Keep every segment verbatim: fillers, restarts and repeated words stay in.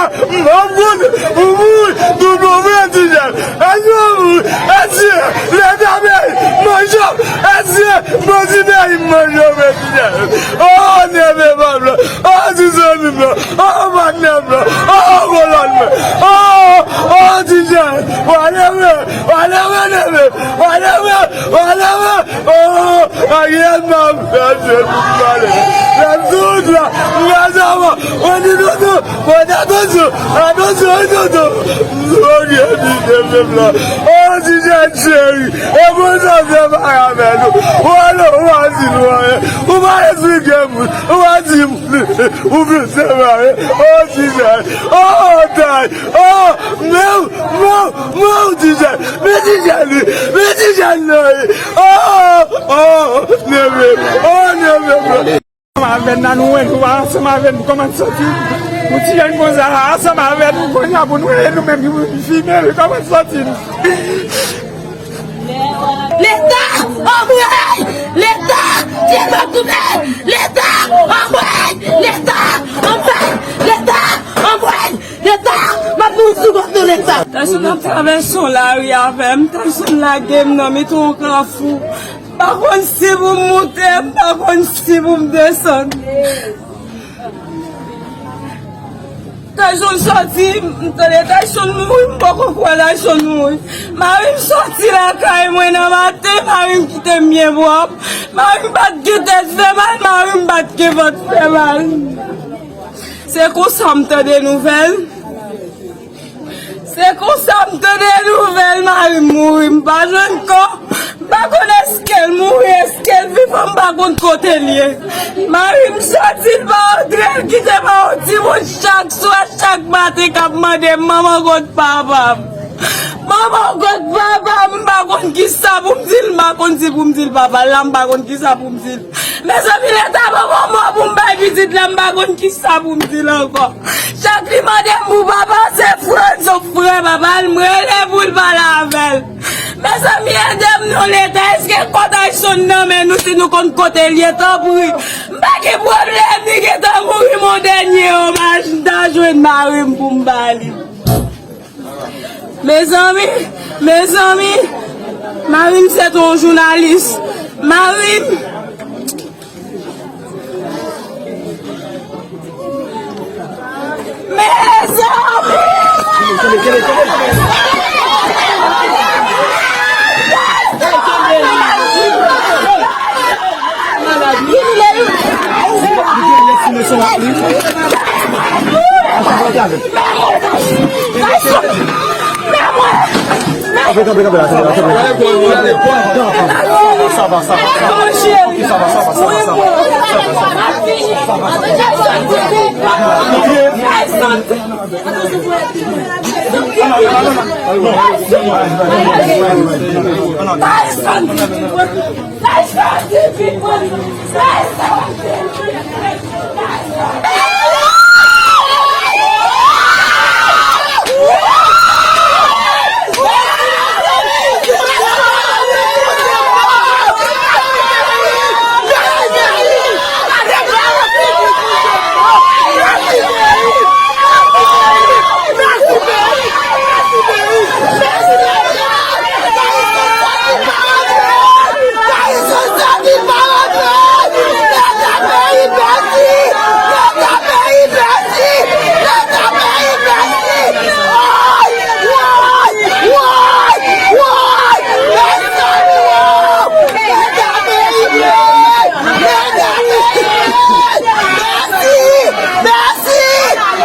M ap konnen ou mouri tou bon vre, Tijèn. Èske ou mouri? Èske Leta peyi manje w? Èske bandi peyi manje w vre, Tijèn? O, neve pa blan. O, ti zanmi m lan. O, patnè m lan. O, kolòn mwen. O, o, Tijèn. W a leve. W a leve, neve. W a leve. W a leve. Oh, ayen m ap fè se pou m pale. Lè m sou wout la, m kraze avan. Mwen di toutou, mwen di atansyon, atansyon wi toutou. M sou wout la, m sou wout la. Oh, Tijèn cheri, e konsa se pa avè nou. Ou ale, ou pa di nou anyen. Ou pa esplike moun, ou pa di moun. Ou vin separe. Oh, Tijèn. Oh, tay. Oh, men, men, men, Tijèn. Men Tijèn wi. Men Tijèn nan wi. Oh, oh, neve. Oh, neve, bro. Ansanm avè n la, nou wè nou pa ansanm avè n, nou kòmanse sòti. Nou ti jèn konsa, ansanm avè nou, kounye a pou nou rele nou menm, nou fime, nou kòmanse sòti. Leta, anmwey! Leta, fè m koupe! Leta, anmwey! Leta, anmwey! Leta, anmwey! Leta, m ap mouri sou kont nou, Leta! Tayson ap travèse yon lari avè m, Tayson lage m nan mitan yon kafou. M pa konn si pou m moute, m pa konn si pou m desann. Tayson sòti, m tande Tayson mouri, m poko kwè Tayson mouri. Mari m sòti lakay mwen nan maten, mari m kite m byen pwòp. Mari m pa t gen tèt fè mal, mari m pa t gen vant fè mal. Se konsa m tande nouvèl. Se konsa m tande nouvèl mari m mouri, m pa jwenn kò. M pa konn èske l mouri, èske l vivan, m pa konn kote l ye. Mari m sòti, l pa rantre, l kite m ak yon timoun chak swa, chak maten k ap mande m, "Manman, kot papa m? Manman, kot papa m?" M pa konn kisa pou m di l, m pa konn si pou m di l papa l la, m pa konn kisa pou m di l. Mezanmi, Leta ban mwen mò pou m bay pitit la, m pa konn kisa pou m di l ankò. Chak li mande m pou papa, se frè, se frè papa l, m rele pou l pale avè l. Mezanmi, ede m non, Leta, èske kò Tayson nan men nou, si nou konn kote l ye, tanpri. M pa gen pwoblèm, li gentan mouri, m on dènye omaj, m ta jwenn mari m pou m ba li. Mezanmi, mezanmi, mari m se te yon jounalis. Mari m, mezanmi! Sa va, sa va, sa va, sa va, sa va, sa va, sa va. Mèsi! Mèsi!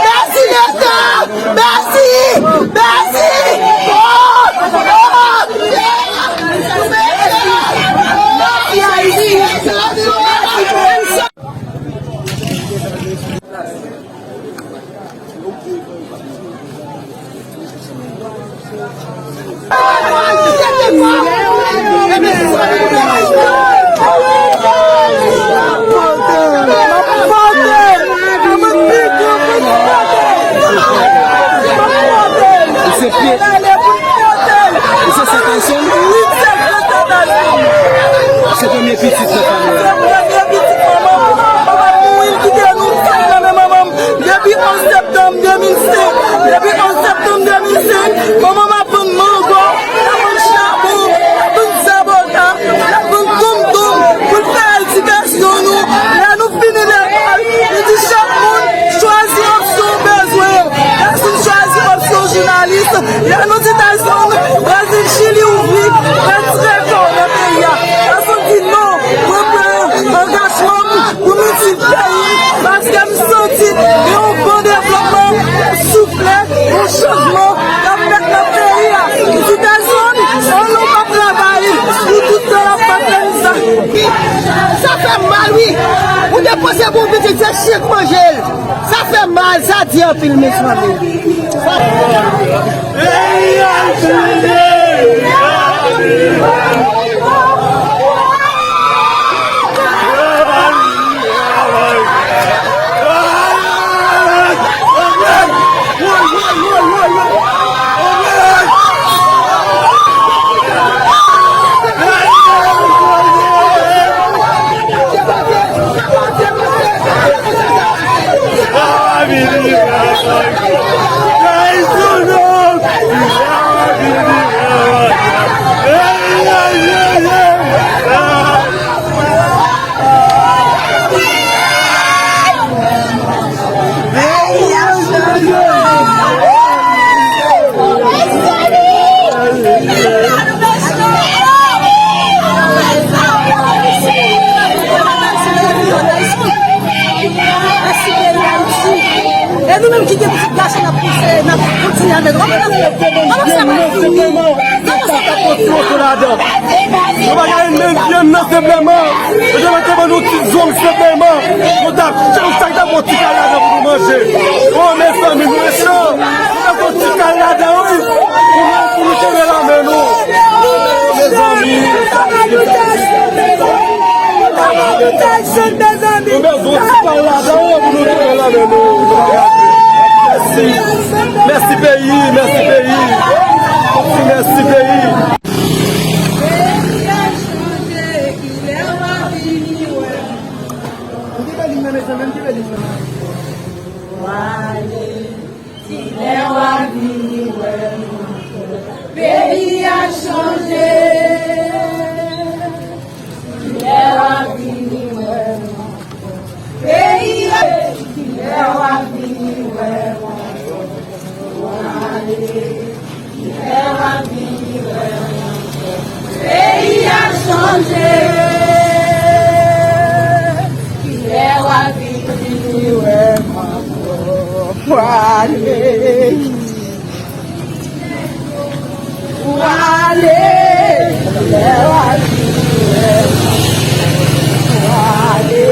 Mèsi, Leta! Mèsi! Mèsi! Oh! Oh! Mèsi, Ayiti! Ou se pye. Ou se sè Tayson? Se premye pitit nan fanmi an. Depi Onz septanm de mil senk, depi onz septanm de mil senk, manman m ap vann mango, l ap vann chabon, l ap vann zaboka, l ap vann tonmtonm pou l fè edikasyon nou. Lè nou fini lekòl, li di chak moun chwazi opsyon w bezwen. Tayson chwazi opsyon jounalis. Lè nou di Tayson, Brezil, Chili ouvri, retire kò w nan peyi a. Tayson di non, mwen pran angajman m pou m itil peyi m, paske m santi gen yon van devlopman k ap soufle, yon chanjman k ap fèt nan peyi a. M di Tayson, an nou p ap travay pou tout tan l ap pase konsa. Sa fè m mal, wi. Ou depoze pou yon pitit, se chen k manje l. Sa fè mal, sa di anpil, mezanmi. Sa fè mal. E nou menm ki gen pitit gason n ap pouse, n ap kontinye avèk. Kòman n ap fè? Kòman sa va fini? Kòman sa va fini? Yo pa gen menm vyann nan senpleman. Yo te mete ban nou ti zong senpleman. Nou t ap chèche sa k t ap bon ti kal ladan pou nou manje. O, mezanmi, nou mechan. Nou t ap bon ti kal ladan, wi. Pou nou, pou nou kenbe lanmen nou. O, mezanmi. Nou bezwen ti kal ladan, wi, pou nou kenbe lanmen nou. Mèsi. Mèsi, peyi. Mèsi, peyi. Mèsi, peyi. Peyi a chanje, kilè w a vini wè m. Ou ki bèl nan mezanmi, ki bèl nan. W ale, kilè w a vini wè m. Peyi a chanje, kilè w a vini wè m. Peyi a, kilè w a vini wè m. W ale, kilè w a vini wè m. Peyi a chanje. Kilè w a vini wè m ankò? W ale. W ale. Kilè w a vini wè m? W ale.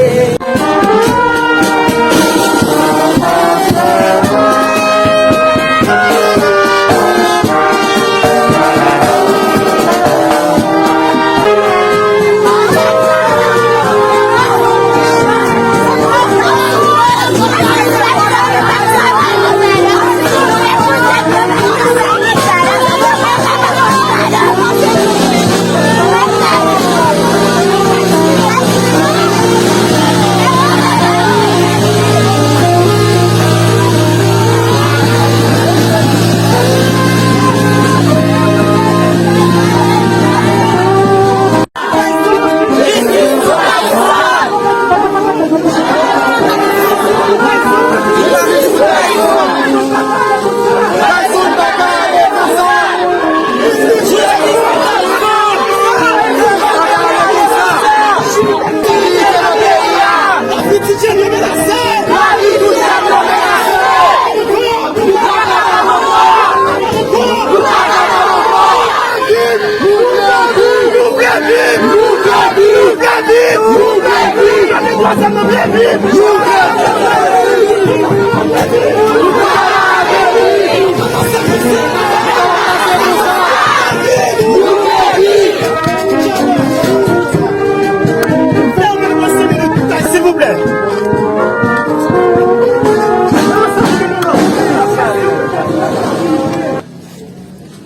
Silvouplè.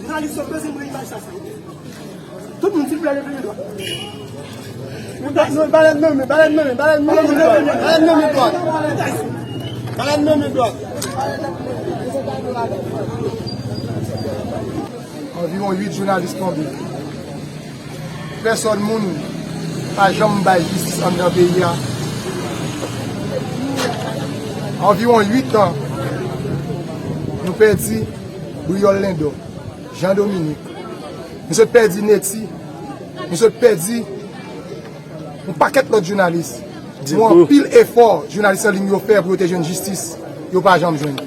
Jounalis yo bezwen pran imaj sa, sa. Tout moun, silvouplè, leve men dwat. Balèn nan men, balèn nan men, balèn nan men, balèn nan men dwat. Balèn nan men dwat. Balèn nan men dwat. Anviwon uit jounalis tonbe. Pèsòn moun pa janm bay jistis anndan peyi a. Anviwon uit an, nou pèdi Briol Lendor, Jean Dominique. Nou sot pèdi Netty. Nou sot pèdi yon pakèt lòt jounalis. Yon anpil efò jounalis an liy yo fè pou yo te jwenn jistis, yo pa janm jwenn.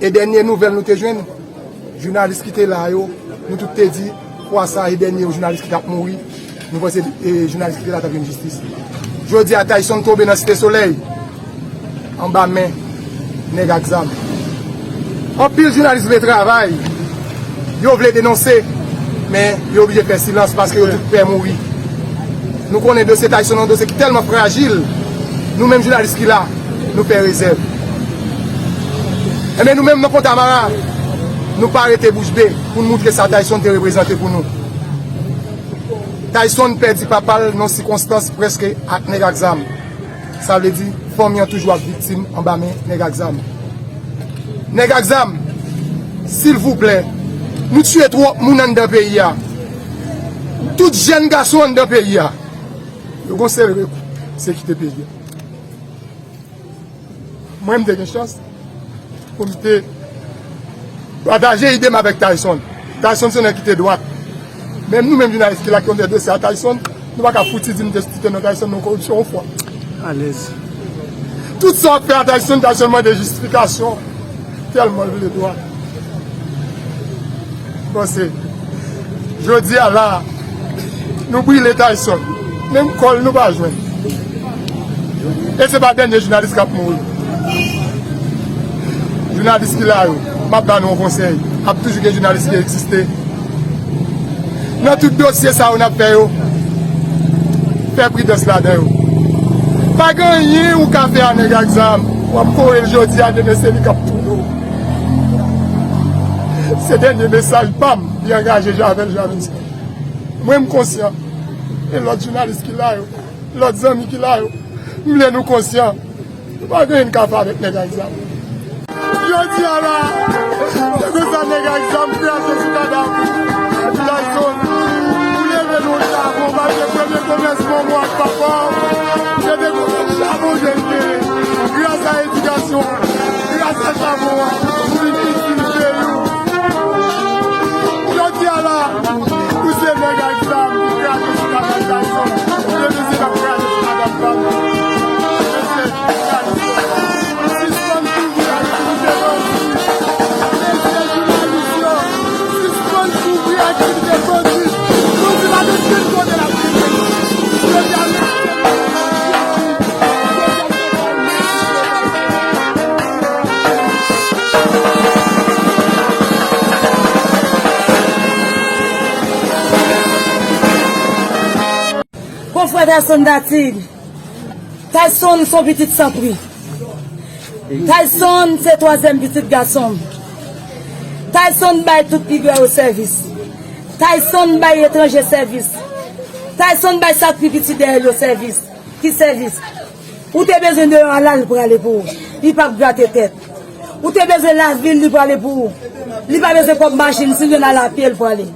E dènye nouvèl nou te jwenn, jounalis ki te la yo, nou tout te di, fwa sa a, e dènye jounalis ki t ap mouri, nou panse, e, jounalis ki te la t ap jwenn jistis. Jodi a, Tyson tonbe nan Site Solèy, anba men nèg ak zam. Anpil jounalis vle travay, yo vle denonse, men yo oblije fè silans paske yo tout pè mouri. Nou konnen dosye Tyson yon dosye ki tèlman frajil, nou menm jounalis ki la, nou fè rezèv. Enben, nou menm nan Fontamara, nou pa rete bouch be pou n moutre sa Tyson te reprezante pou nou. Tyson pèdi papa l nan sikonstans prèske ak nèg ak zam. Sa vle di, fanmi an toujou ap viktim anba men nèg ak zam. Nèg ak zam, silvouplè, nou tiye twòp moun anndan peyi a. Tout jèn gason anndan peyi a, yo gon sèl rekou, se kite peyi a. Mwen, m te gen chans pou m te pataje ide m avèk Tyson. Tyson se nèg ki te dwat. Men nou menm jounalis ki la ki konn dosye a Tyson, nou pa ka fouti di m te site non Tyson nan koripsyon yon fwa. Alèz. Tout sa w ap fè a Tyson, Tyson mande jistifikasyon. Tèlman l vle dwat. Bon, se jodi a la, nou brile Tyson. Menm kò l nou pa jwenn. E se pa dènye jounalis k ap mouri. Jounalis ki la yo, m ap ba nou yon konsèy. Ap toujou gen jounalis ki egziste. Nan tout dosye sa yo n ap fè yo, fè pridans ladan yo. Pa gen anyen ou ka fè a nèg ak zam. W ap kore l jodi a, demen se li k ap touye w. Se dènye mesaj pa m, li angaje Javel Javinson. Mwen, m konsyan. E lòt jounalis ki la yo, lòt zanmi ki la yo, m vle nou konsyan. Nou pa gen anyen n ka fè avèk nèg ak zam. Jodi a la, se konsa nèg ak zam kraze sou kadav Tyson. Ou leve nan chabon, paske premye komèsman mwen ak papa w, se te konsa chabon ke l te ye. Gras a edikasyon, gras a chabon an, ou vin itil peyi w. Jodi a la, ou se nèg ak zam ki kraze sou kadav Tyson. Ou te vin se n ap kraze sou kadav pa nou. Mesye, sispann kouvri aktivite bandi. Mesye jounalis yo, sispann kouvri aktivite bandi. Bandi pa gen kenn kote l ap rete. Jodi a, mesye, Konfrè Tyson Natig, Tyson se yon pitit san pri. Tyson se twazyèm pitit gason m. Tyson bay tout piga yo sèvis. Tyson bay etranje sèvis. Tyson bay sa k pi piti dèyè l yo sèvis. Ki sèvis? Ou te bezwen deyò a la, li prale pou ou. Li p ap grate tèt. Ou te bezwen lavil, li prale pou ou. Li pa bezwen kòb machin, si l jwenn al apye, l prale.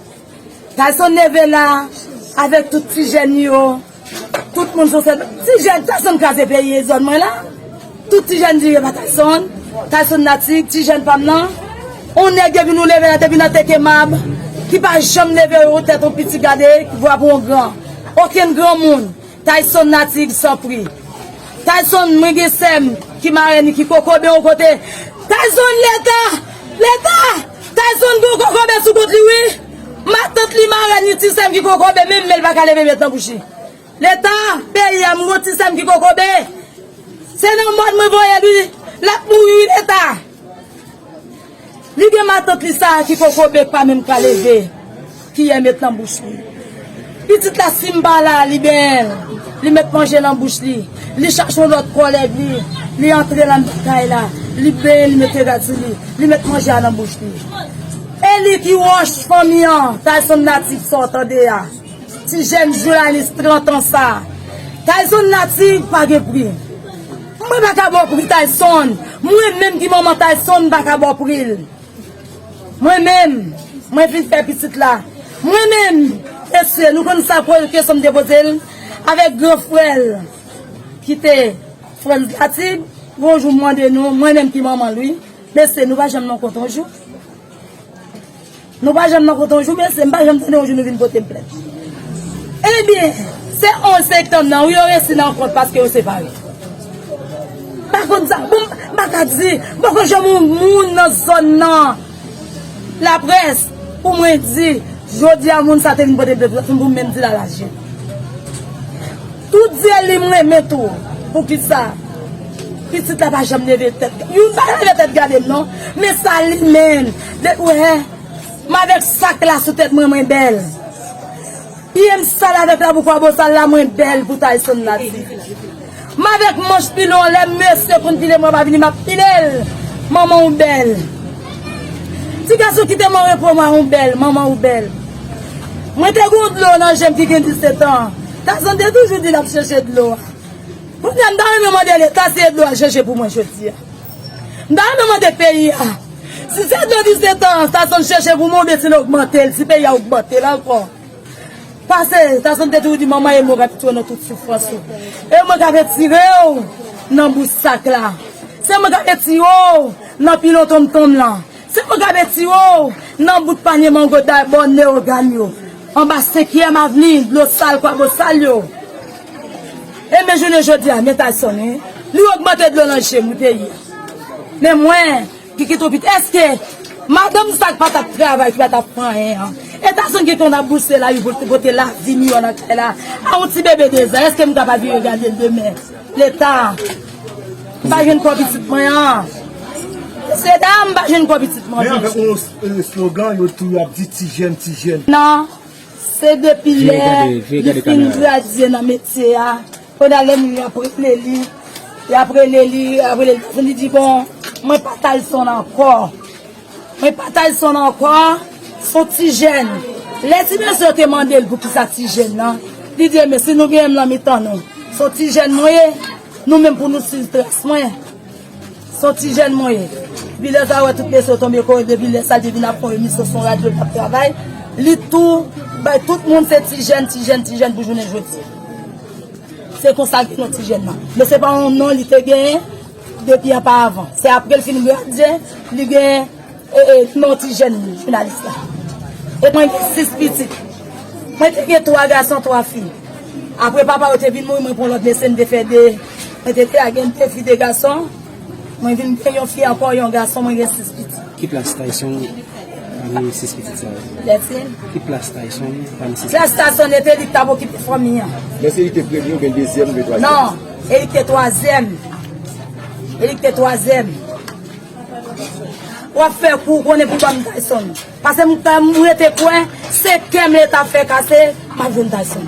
Tyson leve la, avèk tout ti jèn yo. Tout moun sou sèn. Ti jèn, Tyson kraze peyi, zòn mwen la. Tout ti jèn dirije pa Tyson. Tyson Natig, ti jèn pa m nan. On nèg depi nou leve la, depi nan teke mab, ki pa janm leve yon tèt yon piti gade, ki vwa pou yon gran. Okenn granmoun. Tyson Natig san pri. Tyson, mwen gen sè m ki marèn li ki kokobe yon kote. Tyson, Leta! Leta! Tyson gen yon kokobe sou kont li, wi. Matant li, marèn li, ti sè m ki kokobe, menm men l pa ka leve met nan bouch li. Leta, peyi a, m gen yon ti sè m ki kokobe. Se nan mòn mwen voye l, wi. L ap mouri, wi, Leta. Li gen matant li sa a ki kokobe k pa menm ka leve, kiyè met nan bouch li. Pitit la, si m pa la, li benyen l, li met manje nan bouch li, li chache yon lòt kòlèg li, li antre l anndan kay la, li benyen l, li mete rad sou li, li met manje a nan bouch li. E li ki wòch fanmi an, Tyson Natig sa w tande a. Ti jèn jounalis trant an sa a. Tyson Natig pa gen pri. Mwen pa ka ba w pri Tayson. Mwen menm ki manman Tayson, m pa ka ba w pri l. Mwen menm, mwen fin fè pitit la. Mwen menm, mesye, nou konn sa pou kesyon m te poze l avèk gran frè l ki te Frantz Latib. Yon jou m mande nou, mwen menm ki manman l, wi. Mesye, nou pa janm nan kont yon jou. Nou pa janm nan kont yon jou, mesye, m pa janm tande yon jou nou vin pote m plent. Ebyen, se onz septanm nan, wi, yo resi nan kont paske yo separe. Pa konn sa, bon, m pa ka di, m poko janm yon moun nan zòn nan, laprès, pou mwen di, jodi a moun sa te vin pote m plent pou m menm di l al aji. Tout zye li m renmen tou. Poukisa? Pitit la pa janm leve tèt. Youn pa leve tèt gade m non. Men sa li menm. De, ou wè, m avèk sak la sou tèt mwen, mwen bèl. Pye m sal avèk labou kwabosal la, mwen bèl pou Tayson Latib. M avèk manch pile, lè mesye konn pile mwen pa vini, m ap pile l. Manman ou bèl. Ti gason kite m an repo, mwen ou bèl, manman ou bèl. Mwen te gon dlo nan je m ki gen disèt an. Tayson te toujou di l ap chèche dlo a. Kounye a, m ta renmen mande Leta si e dlo a chèche pou mwen jodi a. M ta renmen mande peyi a. Si se dlo disèt an, Tayson chèche pou mwen, oubyen si l ogmante l, si peyi a ogmante l ankò. Pase, Tayson te toujou di, manman e mwen k ap retire w nan tout soufrans ou. E mwen k ap retire w nan bout sak la. Se mwen k ap retire w nan pilon tonmtonm lan. Se mwen k ap retire w nan bout panye mango dabò Leyogàn yo. Anba senkyèm avni, dlo sal, kwabosal yo. E men jounen jodi a, men Tayson, wi. Li ogmante dlo nan je m, wi, peyi a. Men mwen, ki kite w piti. Èske madanm sa k pa t ap travay, ki pa t ap fè anyen an? E Tayson ki konn ap bouse la, wi, pou l te pote lavi miyò nan kay la. A yon ti bebe de zan, èske m kapab vire gade l demen? Leta, m pa jwenn kò pitit mwen an. Mesye dam, m pa jwenn kò pitit mwen an. Men avèk yon, eh, slogan, yo tou ap di ti jèn, ti jèn. Non, se depi lè li fin gradye nan metye a. Kounye a lè moun y ap rele li, y ap rele li, y ap rele li, li di, bon, mwen pa Tayson ankò. Mwen pa Tayson ankò, se yon ti jèn. Lè ti mesye yo te mande l poukisa ti jèn nan, li di, men si nou genyen m nan mitan nou, se yon ti jèn mwen ye, nou menm pou nou swiv tras mwen. Se yon ti jèn mwen ye. Depi lè sa, wè tout mesye yo tonbe kò, depi lè sa, li vin ap fè yon emisyon sou radyo, l ap travay. Li tou, bay tout moun se ti jèn, ti jèn, ti jèn pou jounen jodi. Se konsa l te non ti jèn nan. Men se pa yon non li te genyen depi anpavan. Se apre l fin gradye, li genyen, e, e, non ti jèn jounalis la. E mwen gen sis pitit. Mwen te gen twa gason, twa fi. Apre papa yo te vin mouri, mwen pran lòt mesye, m te fè de. Mwen te, te gen de fi, de gason. Mwen vin gen yon fi ankò, yon gason, mwen gen sis pitit. Ki plas Tayson pami sis pitit sa yo? Lètin. Ki plas Tayson pami sis pitit? Plas Tayson, e te li k t ap okipe fanmi an. Men se li te premye oubyen dezyèm oubyen twazyèm? Non, e li te twazyèm. E li te twazyèm. W ap fè kou, w konnen pou ban m Tayson. Paske m, m rete kwè, se kè m Leta fè kase, m ap jwenn Tayson.